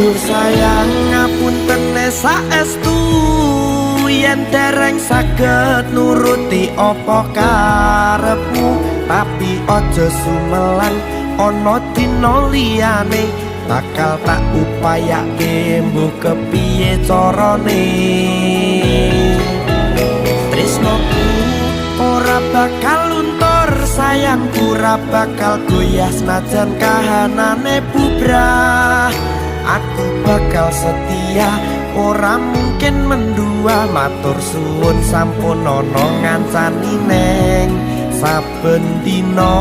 Duh sayang, ngapuntene saestu yen dereng saged nuruti apa karepmu, tapi aja sumelang, ana dina liyane bakal tak upayake, mbuh kepiye carane. Tresnoku ora bakal luntur, sayangku ora bakal goyah, senajan kahanane bubrah. Aku bakal setia, ora mungkin mendua. Matur suwun sampun ana ngancani neng saben dina.